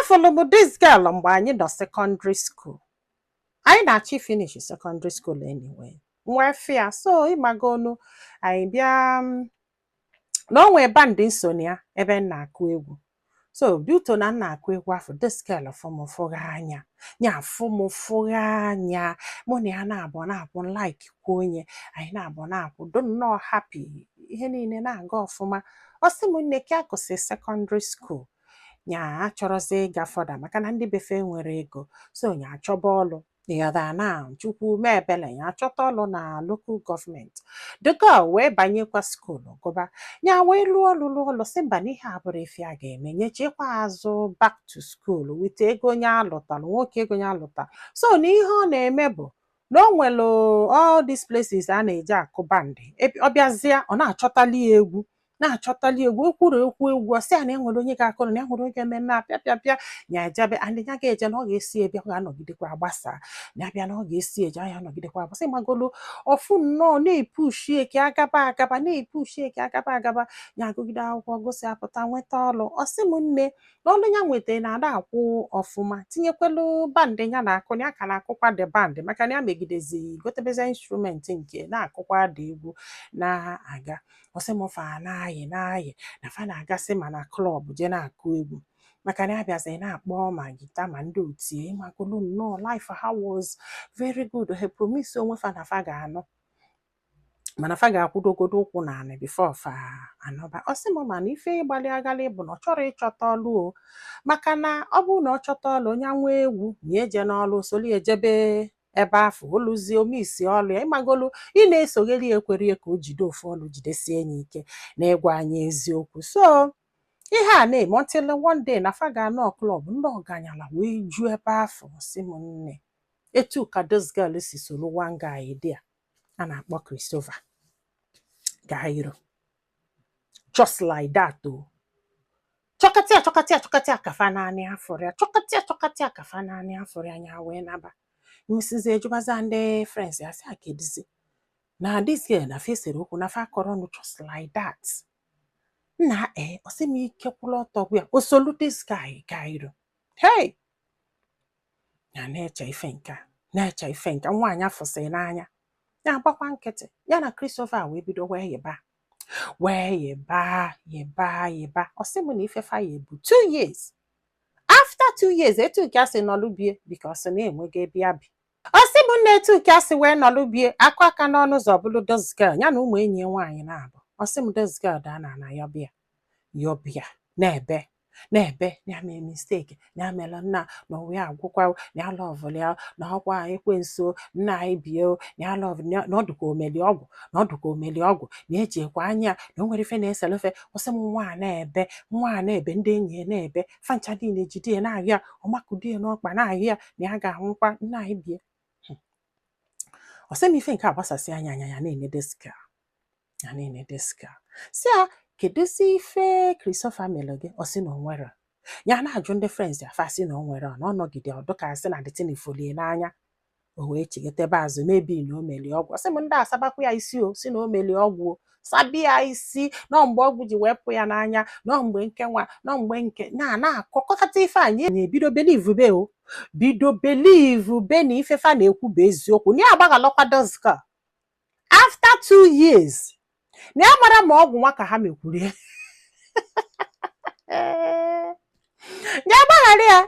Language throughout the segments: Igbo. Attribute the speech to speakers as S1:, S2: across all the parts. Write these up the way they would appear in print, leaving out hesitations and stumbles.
S1: Afụlụ m this girl mgbe anyị nọ secondary school. Anyị na-achọ finish secondary school anyway. Nwee fia so ịmagonu anyị bịa na o nwee band nso na ya ebe m na-akụ egwu. So due to na m na-akụ egwu afọ, this girl fụmụfụgha anya nya fụmụfụgha anya. Mụ na ya na-abụ na-akwụ like kwuo onye anyị na-abụ na-akwụ do nnọọ happy, ihe niile na-aga ọfụma. Ọ sị m, nne, ka gụsị secondary school, nya achọrọzi ịga further maka na ndị befe nwere ego. So nya achọba ọlụ ịghọta na Chukwu mee ebele, ya achọta ọlụ na local government. The girl wee banyekwa school gụba. Ya wee lụọ ọlụ, lụọ ọlụ, sị mba, n'ihe a bụrụ ife a ga-eme, nyechekwa azụ back to school with ego onye alụtalụ nwoke, ego onye alụta. So na ihe ọ na-eme bụ na o nwere all these places a na-eji akụ band. Ọ bịazie, ọ na-achọtali ya egwu, na-achọtali egwu, ekwuru ekwu egwu. Ọ sị ya na enwere onye ga-akụrụ, na enwere onye ga-eme na pịa pịa pịa. Ya ejebe and ya ga-eje na ọ ga-esi ebe ọ ga-anọgidekwa agbasa na abịa na ọ ga-esi eje ahịa, nọgidekwa agbasa. Ịmagolu ọfụ nnọọ na-epushi eke agaba agaba, na-epushi eke agaba agaba. Ya agụgide akwụkwọ, gụsị apụta, nweta ọlụ. Ọ sị m, nne, na ọlụ ya nweta na-ada akwụ ọfụma, tinyekwelu band ya na-akụ, na ya ka na-akụkwa the band maka na ya megidezi gotebeze instrument nke na-akụkwa dị egwu na-aga. Ọ sị m fa na-ayị na-ayị na fa na-agasị ma na club jee na-akụ egwu maka na ya bịazi na-akpọ ma guitar ma ndị otie. Ịmagolu nnọọ life ha was very good. Ha promise onwe fa na fa ga-anọ, mana fa ga-akwụdogodo ụkwụ n'anị before fa anọba. Ọ sị m, mana ife ịgbalị aghalị bụ na ọ chọrọ ịchọta ọlụ o, maka na ọ bụrụ na ọ chọta ọlụ, onye nwa egwu na eje n'ọlụ soli ejebe ebe afọ oluzie omeisi ọlụ ya. Ịmagolu ị na-esogheri ya, ekwere ya ka o jide ofu ọlụ jidesie ya ike na ịgwa anyị eziokwu. So ihe a na-eme until one day na fa ga-anọ club, ndị ọganyala wee ju ebe afọ. Sị m, nne, etu ka this girl si soro one guy dị a na-akpọ Christopher Gairo, just like that o. Chọkatịa chọkatịa chọkatịa kafa naanị afọrọ ya, chọkatịa chọkatịa kafa naanị afọrọ ya. Anya wee naba mesizi ejubaza ndị friends ya, sị a kedizi na this girl na fesere okwu na fa akọrọ ọnụ just like that. Nna ee, ọ sị m ike kwụrụ ọtọ gwa ya osolu this guy Gairo. Hey, ya na-eche ife nke a, na-eche ife nke nwaanyị afụsị n'anya. Ya agbakwa nkịtị. Ya na Christopher wee bido wee yịba, wee yịba, yịba, yịba. Ọ sị m na ife fa ya ebu 2 years. After 2 years, etu nke a sị nọlụ bie because na enwego ebe ya bi. Ọ sị m nna, etu nke a sị wee nọlụ bie, akụ aka n'ọnụ ụzọ, bụlụ this girl ya na ụmụ enyi ya nwaanyị na-abụ. Ọ sị m this girl daa na ana yọbịa yọbịa, na-ebe na-ebe na ya mee mistake, na ya mere nna na ụwa ya agwụkwa, na ya loveụrụ ya, na ọkwa ekwensu nna anyị bie, na ya love, na ọ dịka omeli ọgwụ, na ọ dịka omeli ọgwụ, na ejikwa anya na o nwere ife na-esele ofe. Ọ sị m nwa a na-ebe, nwa a na-ebe, ndị enyi ya na-ebe, fancha niile jide ya na-ahụ ya, ọmakụdi ya n'ọkpa na-ahụ ya, na ya ga-anwụkwa nna anyị bie. Ọ sị m ife nke a gbasasị anya anya ya na-ene this girl, ya na-ene this girl, si ya kedụzi ife Christopher mere gị? Ọ sị na o nwere. Ya na-ajụ ndị friends ya, fa sị na o nwere, na ọ nọgide ọdụka sị na dịtin folie n'anya. O wee chighetebe azụ mebi na o melie ọgwụ. Ọ sị m ndị asabakwa ya isi, o si na o melie ọgwụ, o sabia isi nọ mgbe ọgwụ ji wee pụ ya n'anya, nọ mgbe nke nwa, nọ mgbe nke na na-akọkọta ife anyị na-ebido believe be o bido believe be na ife fa na-ekwu bụ eziokwu, na ya agbaghalọkwa this girl after 2 years, na ya mara ma ọgwụ nwa ka ha mekwuru ya, ya gbaghara ya.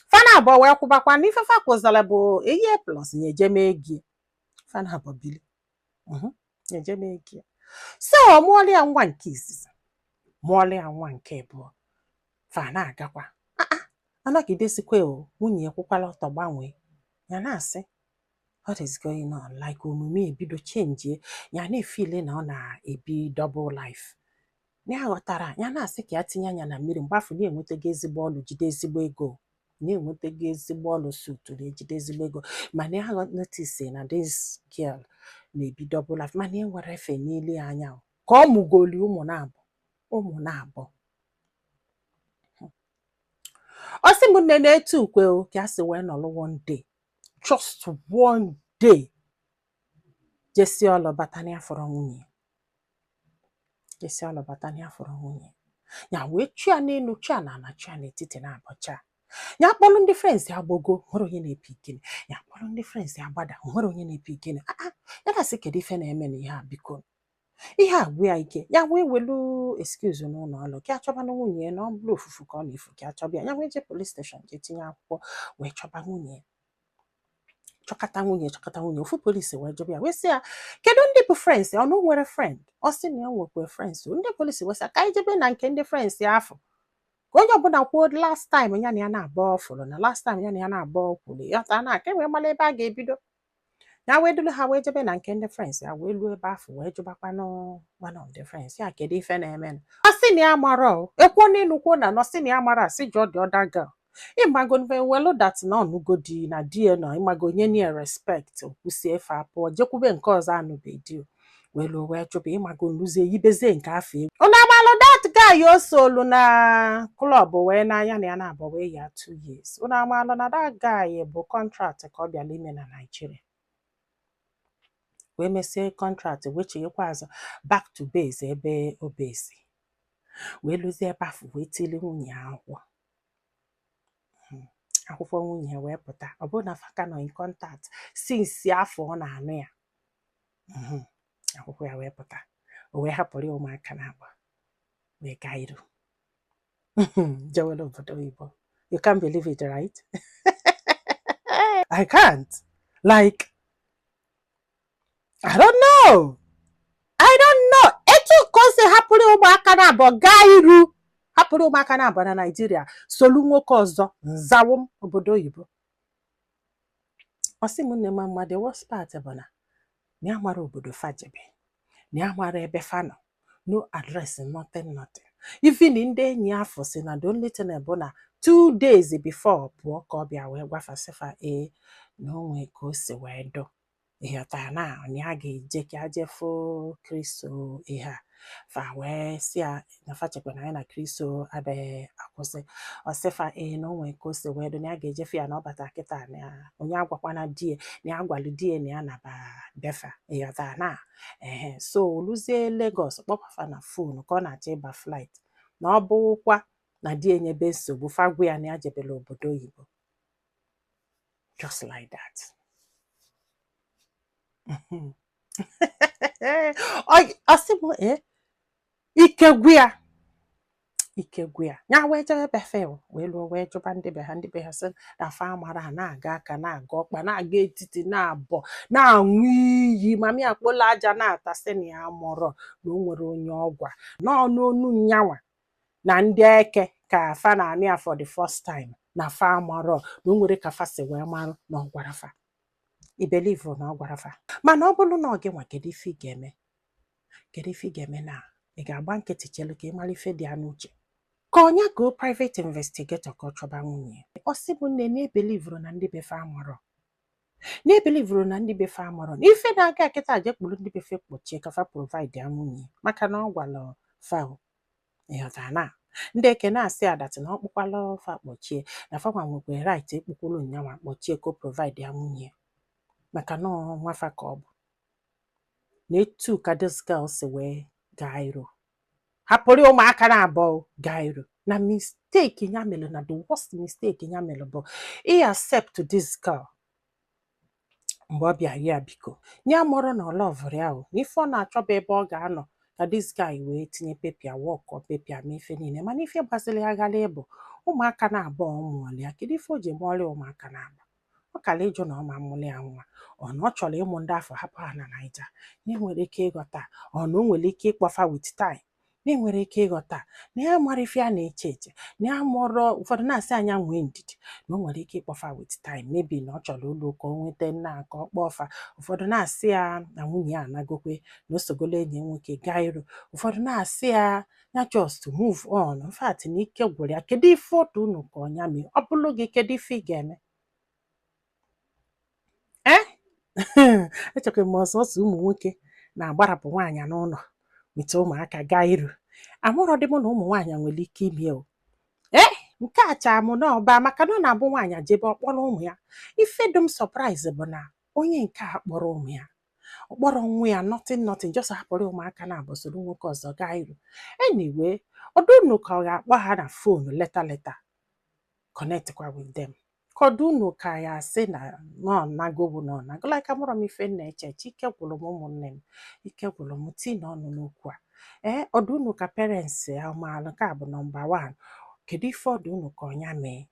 S1: Fana abụọ wee kwụbakwa na ife fa kwụzara bụ a year plus ya eje mee gie. Fana abụọ bili, ya eje mee gie. So ọ mụọla ya nwa nke izizi, mụọla ya nwa nke abụọ. Fa na-agakwa anọgidesikwa o. Nwunye ya kwụkwala ọtọ gbanwee. Ya na-asị, "What is going on?" Like omume ebido change, ya na-efeel na ọ na-ebi double life. Ya ghọtara, ya na-asị ka ya tinye anya na mmiri mgbe afọ na-enwetago ezigbo ọlụ, jide ezigbo ego, na-enwetago ezigbo ọlụ sutu, na-ejide ezigbo ego, mana ya notice na this girl na-ebi double life. Mana e nwere efe n'ili anya o, ka ọ mụgoli ụmụ na-abụ, ụmụ na-abụ. Ọ sị m, nne, na-etu ukwe o ka a sị wee nọrọ one day, just one day, jesi ọlụ bata na ya fọrọ nwunye, jesi ọlụ bata na ya fọrọ nwunye. Ya wee chụọ ya n'elu, chụọ ya n'ala, chụọ ya n'etiti na abọcha. Ya kpọrọ ndị friends ya gbogo, nwere onye na-epi gịnị. Ya kpọrọ ndị friends ya gbada, nwere onye na-epi gịnị. Ah ah, ya na-asị, kedu ife na-eme na ihe a? Biko, ihe a gwụ ya ike. Ya wee welu excuse n'ụlọ ọrụ ka achọba na nwunye ya, na ọ bụrụ ofufu ka ọ na-efu ka achọba ya. Ya wee jee police station, jee tinye akwụkwọ, wee chọba nwunye ya, chọkata nwunye, chọkata nwunye. Ofu polisi wee jụba ya, wee sị ya, kedu ndị bụ friends ya? Ọ na o nwere friend? Ọ sị na ya nwekwa friends. Ndị polisi wee sị ya, ka anyị jebe na nke ndị friends ya afọ, ka onye ọbụla kwuo last time ya na ya na-abụọ fụrụ, na last time ya na ya na-abụọ kwuru ya taa, na ka e wee mara ebe a ga-ebido. Ya wee duru ha wee jebe na nke ndị friends ya, wee luo ebe afọ, wee jụbakwanụ one of the friends ya, kedu ife na-emenụ? Ọ sị na ya mara. O ekwuo n'elu, kwuo na ọ sị na ya mara, asị jụọ the other girl. Ịmago welu that na ọnụgo di na di ya nọ, ịmago nye ya respect, okwusie efe apụọ, jekwube nke ọzọ anụbe di o. Wee luo, wee jụba, ịmago nluzie yibezie nke afọ egwu. Unu amalụ that guy o solu na club wee n'anya na ya na-abụ wee ya 2 years. Unu amalụ na that guy bụ contract ka ọ bịara ime na Nigeria, wee mesie contract, wee chighekwa azụ back to base ebe o base, wee lụzie ebe afọ, wee tili nwunye ya akwụkwọ. Akwụkwọ nwunye ya wee pụta. Ọ bụrụ na faka nọ in contact since afọ ọ na-anụ ya. Akwụkwọ ya wee pụta, o wee hapụrụ ya ụmụaka na-agba, wee gaa iru jewere obodo oyibo. You can't believe it, right? I can't. Like, I don't know, I don't know etu ka o si hapụrụ ụmụaka na-abụọ gaa iru, hapụrụ ụmụaka na-abụọ na Naịjirịa, solu nwoke ọzọ nzawụ m obodo oyibo. Ọ sị m, nne, ma mma, the worst part bụ na ya mara obodo fajebe, na ya mara ebe fa nọ, no address, nothing, nothing. Even ndị enyi afọ si na the only thing bụ na 2 days before pụọ ka ọ bịa wee gwafasịfa ee na o nwee ka o si wee dụ, ịghọtara, na ya ga-eje ka ya jee fụ Kristo. Ihe a fa wee si ya na fa chekwa na ya na Kristo adịghị akwụsị. Ọsịfa ee na o nwee ka o si wee dụ, na ya ga-ejefe ya, na ọ bata kịta, na onye agwakwana di ya, na ya gwalụ di ya na ya naba befa, ịghọtara na ehe. So oluzie Lagos, kpọkwafa na phone ka ọ na-achọ ịba flight, na ọ bụkwa na di enyebe nsogbu, fa gwa ya na ya jebere obodo oyibo, just like that. Ọ sị m ee, ike gwụ ya, ike gwụ ya. Ya wee jebe befe, wee lụọ, wee jụba ndị be ha. Ndị be ha sị na fa amara. Ha na-aga aka, na-aga ọkpa, na-aga etiti, na-abọ, na-aṅụ iyi mami akpola aja, na-ata, sị na ya mụrọ, na o nwere onye ọgwa nọọ n'onu nyanwa na ndị eke ka fa na-anụ ya for the first time, na fa amarọ, na o nwere ka fa si wee marụ na ọ gwara fa. I believe na ọ gwara fa? Mana ọ bụrụ na ọ gị nwa, kedu ife ị ga-eme? Kedu ife ị ga-eme? Na ị ga-agba nkịtị chelu ka ị mara ife dị ya n'uche, ka ọnya go private investigator ka ọ chọba nwunye? Ọ sị bụ nne na ebelivuru na ndị befe amarọ, na ebelivuru na ndị befe amarọ, na ife na-aga kịta je kpụrụ ndị befe kpọchie ka fa provide ya nwunye, maka na ọ gwara fa o. Ịghọtara na ndị eke na-asị adatị na ọ kpụkwala fa kpọchie, na fa nwa nwekwara right ekpukwuru nyanwa kpọchie ka o provide ya nwunye, maka na ọ nwafa ka ọ bụ. Na etu ka this girl si wee gaa iru, hapụrụ ụmụaka na abụọ gaa iru, na mistake ya mere, na the worst mistake ya mere bụ ị accept this girl mgbe ọ bịa ya. Biko, ya mụrụ na ọ loverụ ya o, na ife ọ na-achọ bụ ebe ọ ga-anọ ka this guy wee tinye paper work, paper mee ife niile. Mana ife gbaziri ya ghara ịbụ ụmụaka na abụọ ọ mụọrọ ya. Kedu ife o ji mụọrọ ya ụmụaka na abụọ? Ọ kara ịjụ na ọ ma mụrụ ya nwa, ọ na ọ chọrọ ịmụ ndị afọ, hapụ ha na Naija, na enwere ike ịghọta. Ọ na o nwere ike ịkpọfa with time, na enwere ike ịghọta na ya mara ife a na-eche eche, na ya mụrọ. Ụfọdụ na-asị anya nwee ndidi, na o nwere ike ịkpọfa with time, maybe na ọ chọrọ ụlọ ka o nweta nna ka ọ kpọọ fa. Ụfọdụ na-asị ya na nwunye ya anagokwe, na o sogolo enyi ya nwoke gaa iru. Ụfọdụ na-asị ya ya just move on. In fact, na ike gwụrụ ya. Kedu ife otu unu ka ọnya mee? Ọ bụrụ gị, kedu ife ị ga-eme? Ee, echekwa m ọsọsọ ụmụ nwoke na-agbarapụ nwaanyị n'ụlọ weta ụmụaka gaa iru. Amụrọ dị mụ na ụmụ nwaanyị nwere ike ime o. Ee, nke a chaa mụ n'ọba, maka na ọ na-abụ nwaanyị jebe ọkpọrọ ụmụ ya. Ife dị m surprise bụ na onye nke a kpọrọ ụmụ ya, ọ kpọrọ nwa ya, nothing, nothing, just hapụrụ ụmụaka na abụ, soro nwoke ọzọ gaa iru. Anyway, Ọdụ unu ka ọ ga-akpọ ha na phone later, later connect kwa with them, ka ọdụ unu ka ya asị na nọ nago bụ nọ nago. Like, amụrọ m ife m na-eche eche. Ike gwụrụ m, ụmụnne m, ike gwụrụ m. Tii na ọnụ n'okwu a. Ee, ọdụ unu ka parents ya maalụ? Nke a bụ number one. Kedu ife ọdụ unu ka ọnya mee?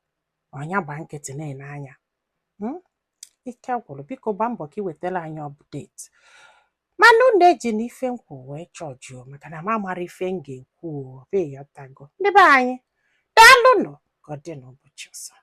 S1: Ọnya gba nkịtị na-ene anya? Ike gwụrụ. Biko gbaa mbọ ka ị wetara anyị update, mana unu eji na ife nkwụ wee chọọjụ, maka na m amara ife m ga-ekwu o. Be, ịghọtago? Ndị be anyị, daalụnụ. Ka ọ dị n'ụbọchị ọzọ.